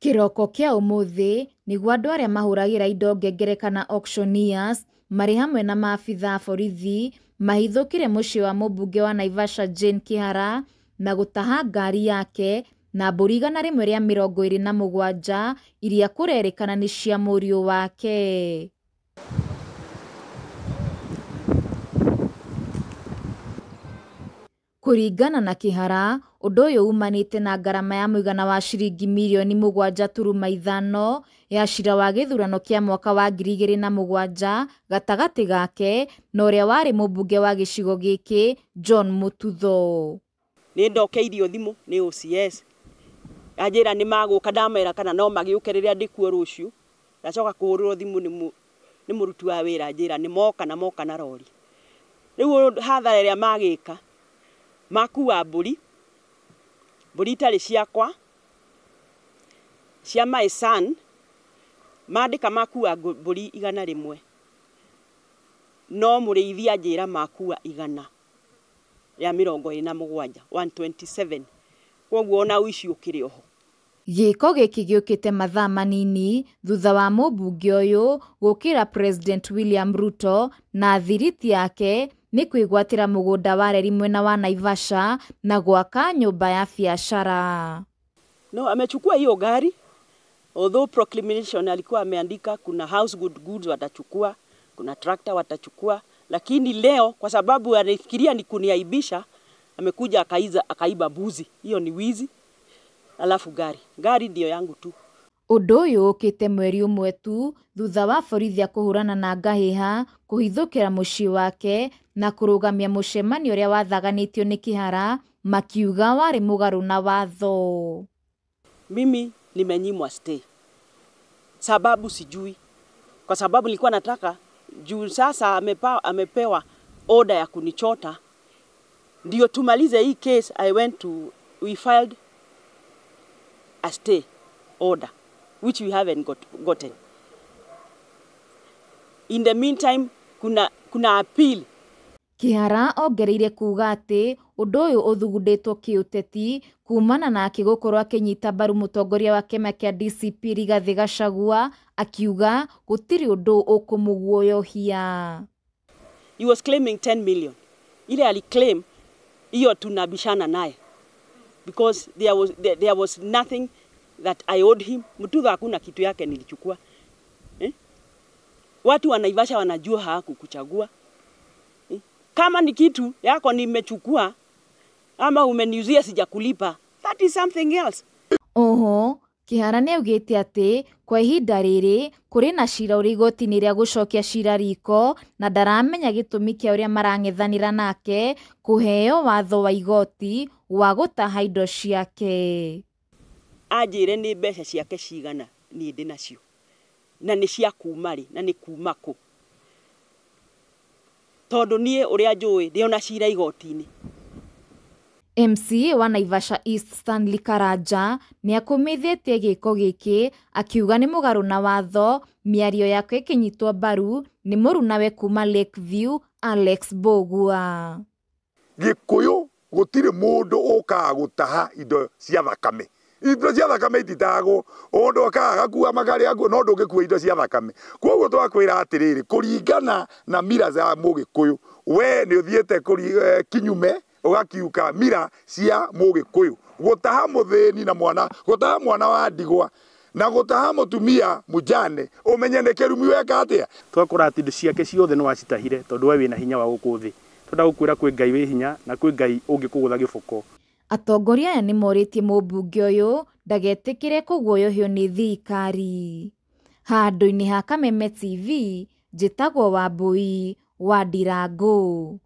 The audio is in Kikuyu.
Kĩroko kĩa ũmũthĩ nĩguo andũ arĩa mahũragĩra indo ngengere kana auctioneers marĩ hamwe na maabitha a borithi mahithũkire mũciĩ wa mũmbunge wa Naivasha Jane Kihara na gũtaha ngari yake na mbũri 127 iria kũrerĩkana nĩ cia mũriũ wake. Kũringana na Kihara, ũndũ ũyũ umanĩte na ngarama ya mũigana wa ciringi mirioni 7.5 ya cira wa gĩthurano kĩa mwaka wa 2007 gatagatĩ gake na ũrĩa warĩ mũmbunge wa gĩcigo gĩkĩ John Mututho. Nĩ ndokeirio thimũ nĩ OCS anjĩra nĩ magũka, ndamera kana no magĩũke rĩrĩa ndĩkuo rũciũ. Ndacoka kũhũrĩrwo thimũ nĩ mũruti wa wĩra anjĩra nĩ moka na moka na rori. Rĩu hathara ĩrĩa magĩka, makua mbũri, mbũri itarĩ ciakwa, cia my son, mandĩka makua mbũri 100, no mũrĩithi anjĩra makua 127, 127, koguo ona ũici ũkĩrĩ oho. Gĩko gĩkĩ gĩũkĩte mathaa manini thutha wa mũmbunge ũyũ gũkĩra President William Ruto na thiriti yake nĩ kwĩgwatĩra mũgũnda wa reri mwena wa Naivasha na gwaka nyũmba ya biacara. No, amechukua hiyo gari, although proclamation alikuwa ameandika kuna house goods watachukua, kuna tractor watachukua, lakini leo kwa sababu anafikiria ni kuniaibisha, amekuja akaiba mbuzi. Hiyo ni wizi. Alafu gari ndio yangu tu. Ũndũ ũyũ ũkĩte mweri ũmwe tu thutha wa borithi kũhũrana na ngahĩha kũhithũkĩra mũciĩ wake na kũrũgamia mũcemanio ũrĩa wathaganĩtio nĩ Kihara makiuga warĩ mũgarũ na watho. Mimi nimenyimwa stay. Sababu sijui. Kwa sababu nilikuwa nataka juu sasa amepewa order ya kunichota ndio tumalize hii case. We filed a stay order which we haven't gotten. In the meantime, kuna appeal. Kihara ongereire kuuga atĩ ũndũ ũyũ ũthugundĩtwo kĩũteti kumana nake gũkorwo akĩnyita mbaru mũtongoria wa kĩama kĩa DCP Rigathĩ Gachagua, akiuga gũtirĩ ũndũ ũkũmũguoyohia. He was claiming 10 million. Ile aliclaim hiyo tunabishana naye because there was nothing that I owed him. Mututho hakuna kitu yake nilichukua. Watu wa Naivasha wanajua hawakukuchagua. Kama ni kitu yako nimechukua ama umeniuzia sijakulipa, that is something else. Oho, Kihara nĩaugĩte atĩ kwa ihinda rĩrĩ kũrĩ na cira ũrĩ igoti-inĩ rĩa gũcokia cira riko na ndaramenya gĩtũmi kĩa ũrĩa marang'ethanĩra nake kũheo watho wa igoti wa gũtaha indo ciake. Anjĩre nĩ mbeca ciake cigana niĩ ndĩ nacio na nĩ cia kuma rĩ na nĩ kuma kũ, tondũ niĩ ũrĩa njũĩ ndĩona cira igoti-inĩ. MCA wa Naivasha East Stanley Karanja nĩakũmithĩtie gĩko gĩkĩ akiuga nĩ mũgarũ na watho, mĩario yake ĩkĩnyitwo mbaru nĩ mũrunawe kuma Lakeview Alex Mbugua. Gĩkũyũ gũtirĩ mũndũ ũkaga gũtaha indo cia thakame. Indo cia thakame ititagwo, ũndũ okaga agakua makari akuo, no ndũngĩkua indo cia thakame. Koguo twakwĩra atĩrĩrĩ, kũringana na mira za mũgĩkũyũ, we nĩ ũthiĩte kinyume ũgakiuka mira cia mũgĩkũyũ, gũtaha mũthĩni na mwana, gũtaha mwana wa ndigwa na gũtaha mũtumia mũjane, ũmenye nĩ kĩrumi weka atĩa. Twakora atĩ indo ciake ciothe nĩ wacitahire tondũ we wĩna hinya wa gũkũ thĩ. Twenda gũkwĩra kwĩ Ngai wĩ hinya na kwĩ Ngai ũngĩkũgũtha gĩboko. Atongoria aya nĩmorĩtie mũmbunge ũyũ ndagetĩkĩre kũguoyohio nĩ thirikari. Handũ-inĩ ha Kameme TV, njĩtagwo Wambui wa Ndirango.